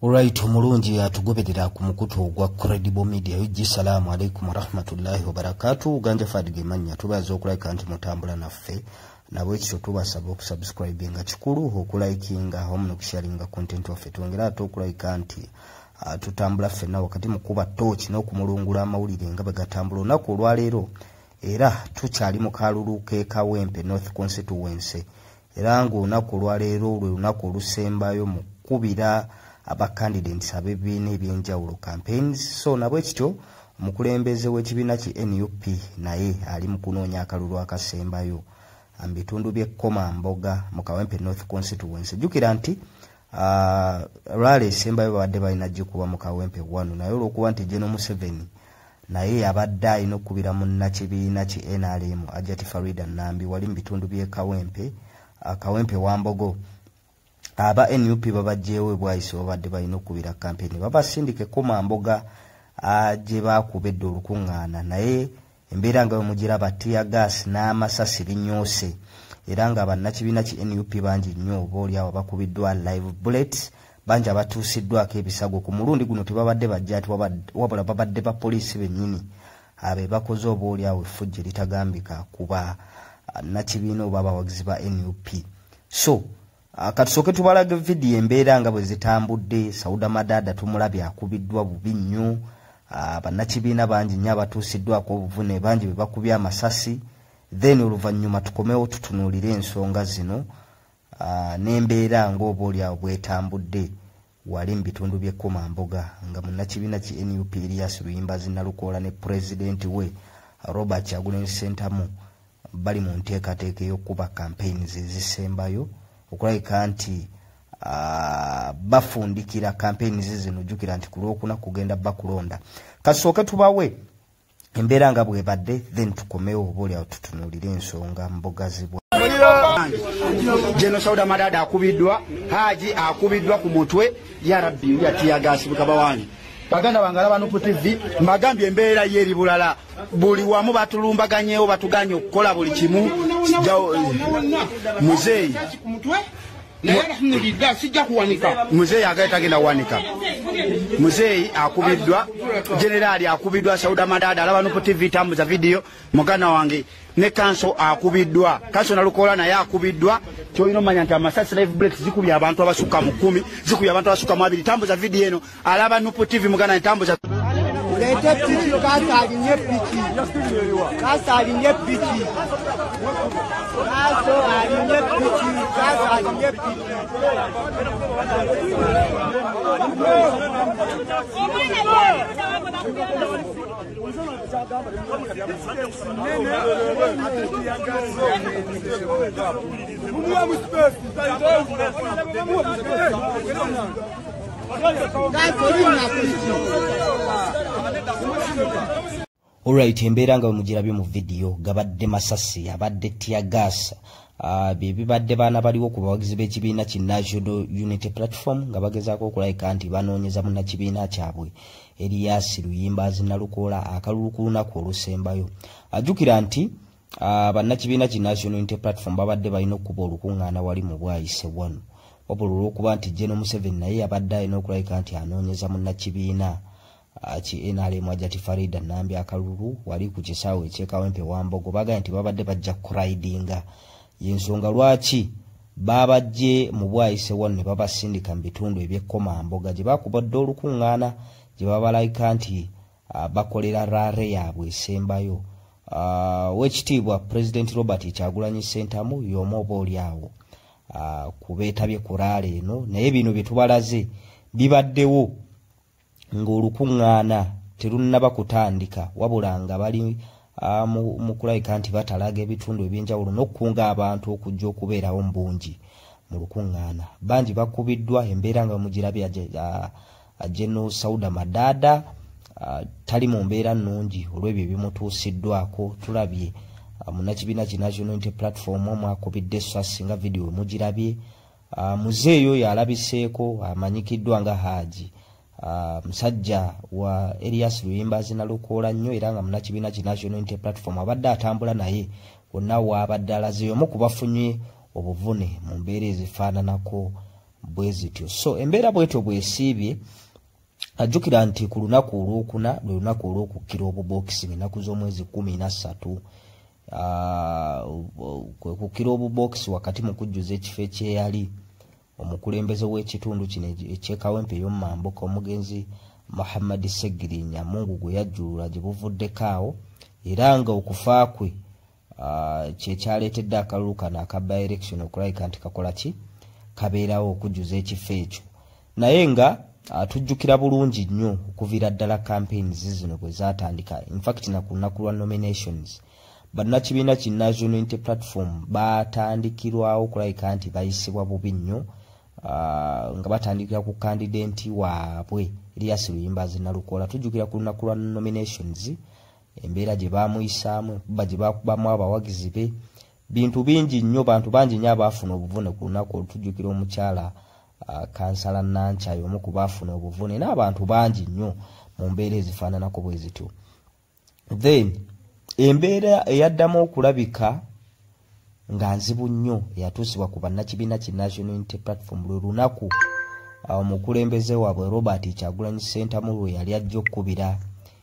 Alright, omulungi atugoberera ku mukutu ogwa Credible Media UG. Salaamu alaikum warahmatullahi wabarakatuh. Ganja Fadiga Manya, tubaza okulike nti mutambula naffe, nabwe ekyo tubasaba okusubscribinga, kikulu okulikinga awamu n'okusharinga content waffe. Twongera ate okulike nti tutambula ffenna wakati mu kuba tooki n'okumulungula amawulire nga bwe gatambula olunaku olwaleero. Era tukyali mu kalulu k'e Kawempe North Constituency, era ng'olunaku olwaleero lwe lunaku olusembayo mu kkubira aba candidates ab'ebibiina ebyenjawulo campaigns. So nabwe kityo omukulembeze w'ekibiina ki NUP naye ali mu kunoonya akalulu akasembayo mu bitundu by'e Komamboga mu Kawempe North Constituency. Jjukira nti rally esembayo babadde balina gikuba mu Kawempe 1, naye olw'okuba nti General Museveni naye abadde alina okukubira munnakibiina ki NRM Hajjati Farida Nambi wali mu bitundu by'e Kawempe, Kawempe Wambogo, aba NUP babajjeewo Bwaise babadde balina okukubira campaign, babasindike Komamboga gye baakuba edda olukuŋŋaana. Naye embeera nga bwe mugiraba, tear gas n'amasasi binyoose, era nga bannakibiina ki NUP bangi nnyo oba oli awo bakubiddwa live bullets, bangi abatuusiddwako ebisago. Ku mulundi guno tebabadde bajja ati, wabula babadde bapoliisi bennyini abe bakoze oba oli awo effujjo eritagambika kuba nakibiina oba abawagizi ba NUP. So katusooke tubalage vidiyo embeera nga bwe zitambudde. Sauda Madada tumulabye akubiddwa bubi nnyo, bannakibiina bangi nnyo abatuusiddwako obuvune, bangi be bakubye amasasi. Then oluvannyuma tukomewo tutunuulire ensonga zino n'embeera ng'oba oli awo bwetambudde wali mu bitundu by'e Komamboga, nga munnakibiina ki NUP Erias Luyimbazi Nalukoola ne pulezidenti we Robert Kyagulanyi Ssentamu bali mu nteekateeka ey'okukuba campaigns ezisembayo okulabika nti bafundikira campaigns zino. Jjukira nti ku Lwokuna kugenda bakulonda. Kasooke tubawe embeera nga bwebadde, then tukomewo oba oli awo tutunuulire ensonga mbogazibwa. General Sauda Madada akubiddwa, Haji akubiddwa ku mutwe. Ya Rabbi, ya tear gas bukaba wange. Baganda bange alaba Nup TV, mbagambye embeera ye eri bulala. Buli wamu batulumbaganyeewo, batuganye okukola buli kimu. Muzeeyi naye alhamdulillah sijja kuwanika. Muzeeyi agaye tagenda kuwanika. Muzeeyi akubiddwa, generaali akubiddwa, Sauda Madada alaba Nup TV, tambuza vidiyo muganda wange. Ne kanso akubiddwa, kanso Nalukoola naye akubiddwa. Kyolina omanya nti amasasi live bullets zikubye abantu abasukka mu 10, zikubye abantu abasukka mu 20. Tambuza vidiyo eno alaba Nup TV, muganda wange, tambuza. Leete piki, kasa alinye piki, kasa alinye piki, kaso alinye piki, kasa alinye piki. Alright, embeera nga bwemugirabye mu vidiyo, gabadde masasi, abadde tear gas, bye bibadde baana baliwo ku bawagizi b'ekibiina ki National Unity Platform nga bagezaako okulabika nti banoonyeza munnakibiina kyabwe Erias Luyimbazi Nalukoola akalulu ku lunaku olusembayo. Ajjukira nti bannakibiina ki National Unity Platform babadde balina okukuba olukuŋŋaana wali mu Bwaise wano, wabula olw'okuba nti General Museveni naye abadde alina okulabika nti anoonyeza munnakibiina ki NRM Hajjati Farida Nambi akalulu wali ku kisaawe eky'e Kawempe Wambogo, bagambye nti babadde bajja kuridinga. Y'ensonga lwaki babajje mu Bwaise wano ne babasindika mu bitundu eby'e Komamboga gye bakubadde olukuŋŋaana, gye babalabika nti bakolera rally yaabwe esembayo. Owekitiibwa Pulezidenti Robert Kyagulanyi Ssentamu y'omu oba oli awo kubeetabye ku rally eno, naye bino bye tubalaze bibaddewo ng'olukuŋŋaana terunnaba kutandika, wabula nga bali mu kulabika nti batalaga ebitundu ebyenjawulo n'okukunga abantu okujja okubeerawo mu bungi mu lukuŋŋaana. Bangi bakubiddwa, embeera nga mugirabye. General Sauda Madada tali mu mbeera nnungi olw'ebyo ebimutuusiddwako. Tulabye munnakibiina ki National Unity Platform omu akubidde essasi nga vidiyo mugirabye. Muzeeyi oyo alabiseeko amanyikiddwa nga Haji, musajja wa Erias Luyimbazi Nalukoola nnyo, era nga munnakibiina ki National Unity Platform abadde atambula naye wonna waabadde alaze, omu ku bafunye obuvune mu mbeera ezifaananako. bwe zityo. So embeera bwetyo bwesiibye. Ajjukira nti ku lunaku olwokuna lwe lunaku olw'okukkira obubookisi, ng'ennaku z'omwezi 13, kwe kukkira obubookisi wakati mu kujjuza ekifo ekyeyali omukulembeze w'ekitundu kino eky'e Kawempe ey'omumambuka, omugenzi Muhammad Ssegirinya Mungu gwe yajjulula gye buvuddeko awo, era nga okufa kwe kyekyaleetedde akalulu kano aka by-election okulabika nti kakola ki, kabeerawo okujjuza ekifo ekyo. Naye nga tujjukira bulungi nnyo okuviira ddala campaigns zino bwe zaatandika, infact na ku lunaku lwa nominations, bannakibiina ki National Unity Platform batandikirwawo okulabika nti bayisibwa bubi nnyo, nga batandikira ku candidate waabwe Erias Luyimbazi Nalukoola. Tujjukira ku lunaku lwa nominations embeera gye baamuyisaamu, enkuba gye baakubamu abawagizi be, bintu bingi nnyo, bantu bangi nnyo abaafuna obuvune ku lunaku olwo. Tujjukira omukyala kansala Nankyayi, omu ku baafuna obuvune, n'abantu bangi nnyo mu mbeera ezifaananako bwe zityo. Then embeera eyaddamu okulabika nga nzibu nnyo eyatuusibwa ku bannakibiina ki National Unity Platform lwe lunaku omukulembeze waabwe Robert Kyagulanyi Ssentamu lwe yali ajja okukubira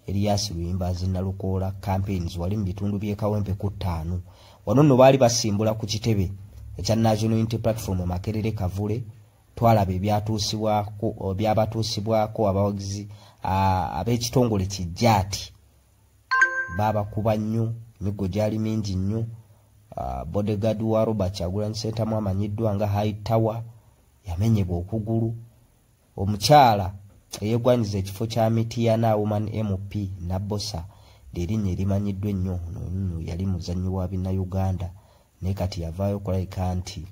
Erias Luyimbazi Nalukoola campaigns wali mu bitundu by'e Kawempe ku 5. Wano nno baali basimbula ku kitebe ekya National Unity Platform e Makerere Kavule. Twalaba ebyatuusibwako, byabatuusibwako abawagizi ab'ekitongole kijjaati, baabakuba nnyo, emiggo gyali mingi nnyo. Bodyguard wa Robert Kyagulanyi Ssentamu amanyiddwa nga High Tower yamenyebwa okugulu. Omukyala eyeegwanyiza ekifo kya Mityana Woman MP Nabbosa, lyerinnya erimanyiddwa ennyo, ono nno yali muzannyi wa Bannayuganda, naye kati yavaayo okulabika nti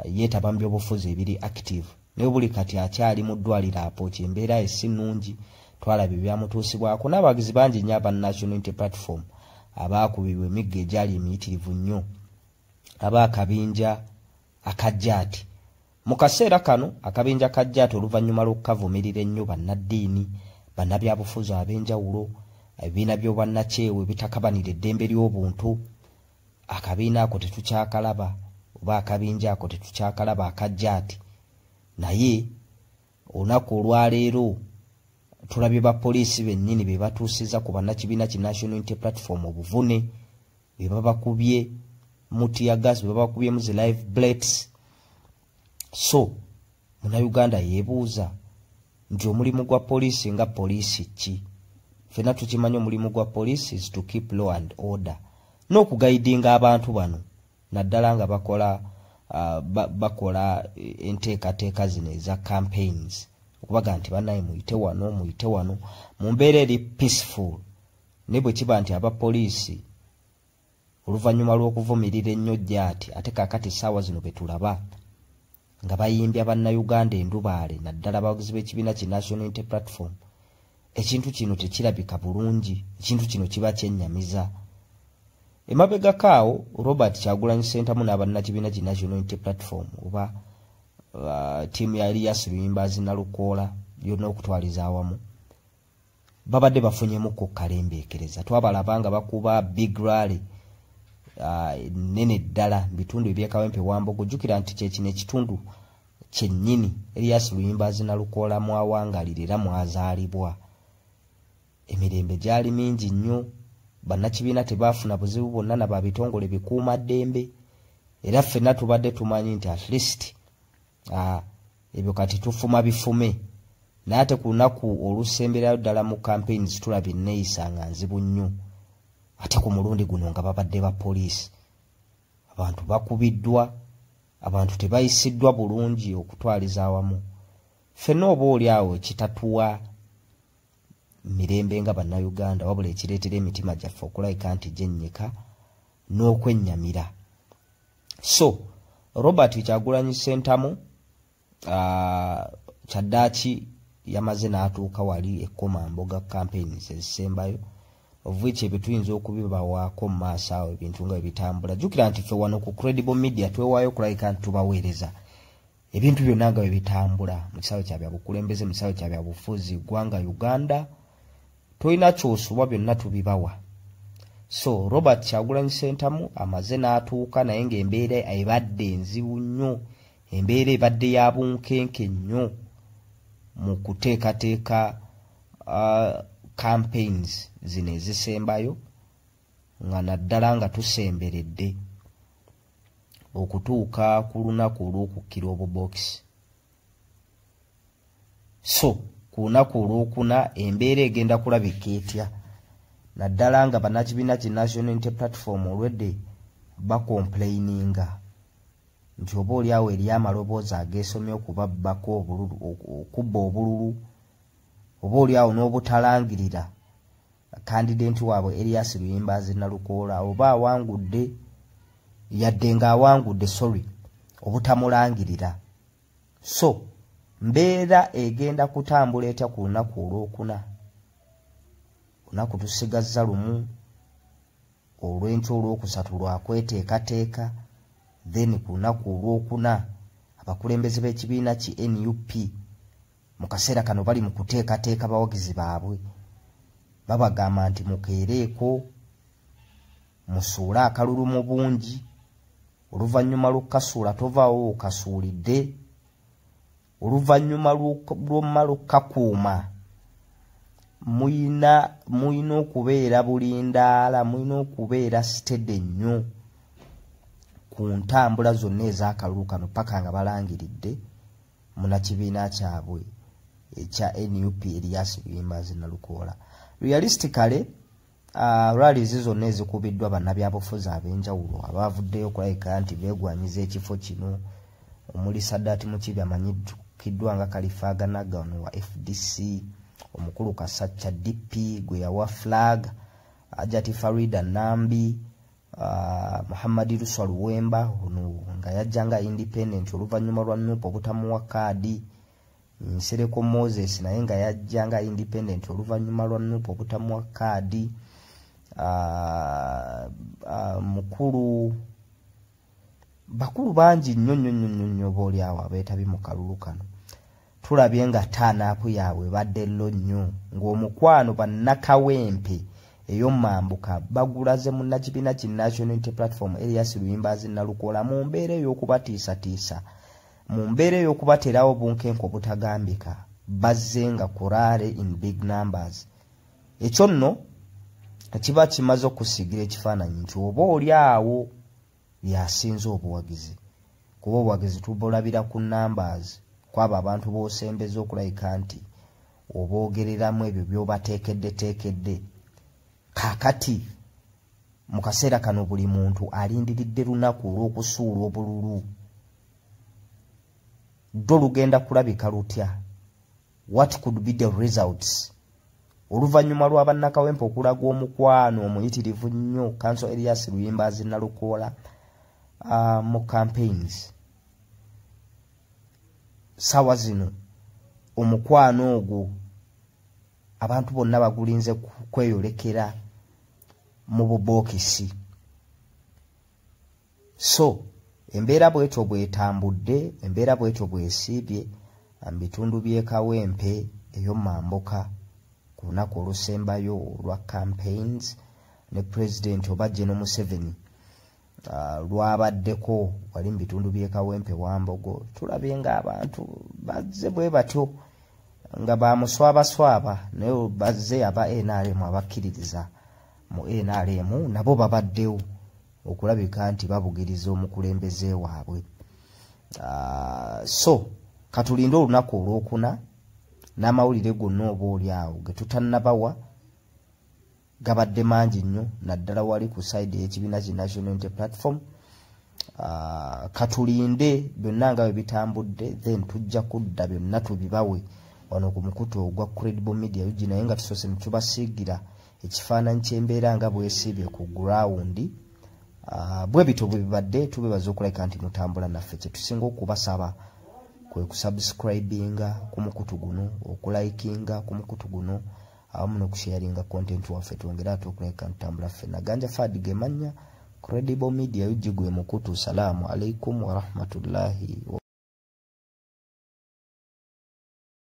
yeetaba mu byobufuzi ebiri active, naye buli kati akyali mu ddwaliro apookya, embeera ye si nnungi. Twalaba ebyamutuusibwako n'abawagizi bangi nnyo aba National Unity Platform abaakubibwa emiggo egyali emiyitirivu nnyo abaakabinja akajjaati. Mu kaseera kano akabinja kajjaati, oluvannyuma lw'okukavumirira ennyo bannaddiini, bannabyabufuzi ab'enjawulo, ebibiina by'obwannakyewa ebitakabanira eddembe ly'obuntu, akabiina ako tetukyakalaba, oba akabinja ako tetukyakalaba akajjaati. Naye olunaku olwaleero tulabye bapoliisi bennyini be batuusiza ku bannakibiina ki National Unity Platform obuvune, be babakubye mu tear gas, be babakubyemu zi live bullets. So Munnayuganda yeebuuza nti omulimu gwa poliisi nga poliisi ki? Ffenna tukimanyi omulimu gwa poliisi is to keep law and order n'okuguidinga abantu bano, naddala nga bakola enteekateeka zino eza campaigns, okubaga nti bannaye muyite wano, muyite wano mu mbeera eri peaceful. Naye bwe kiba nti abapoliisi oluvannyuma lw'okuvumirira ennyo jjaati, ate kaakati essaawa zino be tulaba nga bayimbya Bannayuganda endubaale, naddala abawagizi b'ekibiina ki National Unity Platform, ekintu kino tekirabika bulungi, ekintu kino kiba kyennyamiza. Emabegako awo Robert Kyagulanyi Ssentamu n'abannakibiina ki National Unity Platform oba ttiimu ya Erias Luyimbazi Nalukoola yonna okutwaliza awamu babadde bafunyemukko kalembeekereza. Twabalaba nga bakuba big rally nene ddala mu bitundu eby'e Kawempe Wambogo. Jjukira nti kyekino ekitundu kyennyini Erias Luyimbazi Nalukoola mwawangalira era mwazaalibwa. Emirembe gyali mingi nnyo, bannakibiina tebaafuna buzibu bwonna na babitongole bikuumaddembe, era ffenna tubadde tumanyi nti at least ebyo kati tufuma bifume. Naye ate ku lunaku olusemberayo ddala mu campaigns tulaba enneeyisa nga nzibu nnyo, ate ku mulundi guno nga babadde ba poliisi, abantu bakubiddwa, abantu tebayisiddwa bulungi okutwaliza awamu. Ffenna oba oli awo ekitatuwa mirembe nga Bannayuganda, wabula ekireetera emitima gyaffe okulabika nti gyennyika n'okwennyamira. So Robert Kyagulanyi Ssentamu kyaddaaki yamaze n'atuuka wali e Komamboga campaigns ezisembayo, of which ebyo tuyinza okubibawaako mu maaso awo ebintu nga bwe bitambula. Jjukira nti ffe wano ku Credible Media twewaayo okulabika nti tubaweereza ebintu byonna nga bwe bitambula mu kisaawe kya byabukulembeze, mu kisaawe kya byabufuzi, ggwanga Uganda, tolina ky'osubwa, byonna tubibawa. So Robert Kyagulanyi Ssentamu amaze n'atuuka, naye ng'embeera ebadde enzibu nnyo, Embeera ebadde ya bunkenke nnyo mu kuteekateeka campaigns zino ezisembayo, nga naddala nga tusemberedde okutuuka ku lunaku olw'okukkira obubokisi. So ku lunaku olwokuna embeera egenda kulabika etya, naddala nga bannakibiina ki National Unity Platform olwedde bacomplaininga nti oba oliawo eri amaloboozi ageesomye okubabbako obululu, okubba obululu, oba oliawo n'obutalangirira kandidenti waabwe Erias Luyimbazi Nalukoola oba awangudde, yadde ng'awangudde, sorry, obutamulangirira. So mbeera egenda kutambula etya ku lunaku olwokuna? Olunaku tusigazza lumu, olw'enkya olwokusatu lwakweteekateeka, then ku lunaku olwokuna abakulembeze b'ekibiina ki NUP mu kaseera kano bali mu kuteekateeka bawagizi baabwe, babagamba nti mukeereeko, musuule akalulu mu bungi. Oluvannyuma lw'okukasuula tovaawo okasuulidde, oluvannyuma lw'omala okkakuuma muyina okubeera bulindaala, muyina okubeera steady nnyo ku ntambula zonna ez'akalulu kano paka nga balangiridde munnakibiina kyabwe ekya NUP Erias Luyimbazi Nalukoola. Realistically, rallies zonna ezikubiddwa bannabyabufuzi ab'enjawulo abavuddeyo okulabika nti beegwanyiza ekifo kino, omuli Sadat Mukibi amanyikiddwa nga Kalifa Aganaga ono wa FDC, omukulu Kasacca DP gwe yawa flag, Ajati Farida Nambi, Muhammad Luswa Luwemba ono nga yajja nga independent oluvannyuma lwa NUP obutamuwa kaadi, Nsereko Moses naye nga yajja nga independent oluvannyuma lwa NUP obutamuwa kaadi, mukulu bakulu bangi nnyo nnyo nnyo nnyo nnyo booli awo abeetabye mu kalulu kano. Tulabye nga taanaapu yaabwe badde llo nnyo, ng'omukwano bannakawempe ey'omambuka bagulaze munnakibiina ki National Unity Platform Erias Luyimbazi Nalukoola mu mbeera ey'okubatiisatiisa, mu mbeera ey'okubateerawo obunkenke obutagambika, bazze nga kuraale in big numbers. Ekyo nno kiba kimaze okusiigira ekifaananyi nti oba oli awo yasinze obuwagizi, kuba obuwagizi tubulabira ku numbers kwabo abantu b'osembeza okulabika nti oboogereramu ebyo by'obateekeddeteekedde. Kaakati mu kaseera kano buli muntu alindiridde lunaku olw'okusuula obululu. Ddo lugenda kulabika lutya? What could be the results? Oluvannyuma lwa bannakawempe okulaga omukwano omuyitirivu nnyo Counsel Erias Luyimbazi Nalukoola mu campaigns, saawa zino omukwano ogwo abantu bonna bagulinze kweyolekera mu bubookisi. So embeera bwetyo bwetambudde, embeera bwetyo bwesiibye mu bitundu by'e Kawempe ey'omambuka ku lunaku olusembayo olwa campaigns ne President oba General Museveni lwabaddeko wali mu bitundu by'e Kawempe Wambogo. Tulabye ng'abantu bazze bwe batyo nga bamuswabaswaba, naye bazze aba NRM abakkiririza mu NRM nabo babaddewo okulabika nti babugiriza omukulembeze waabwe. So katulinde olunaku olwokuna n'amawulire gonna oba oli awo ge tutannabawa gabadde mangi nnyo, naddala wali ku side y'ekibiina ki National Unity Platform. Katulinde byonna nga bwe bitambudde, then tujja kudda byonna tubibawe wano ku mukutu ogwa Credible Media UG, naye nga tusoose ne tubasiigira ekifaananyi ky'embeera nga bwesiibye ku ground. Bwe bityo bwe bibadde, tubebaza okulabika nti mutambula naffe. Kye tusinga okubasaba kwe kusubscribinga ku mukutu guno, okulikinga ku mukutu guno, awamu n'okusharinga content waffe, twongere ate okulabika ntutambula ffenna. Ganja Fad Gemanya, Credible Media UG gwe mukutu. Salaamu alaikum warahmatullahi.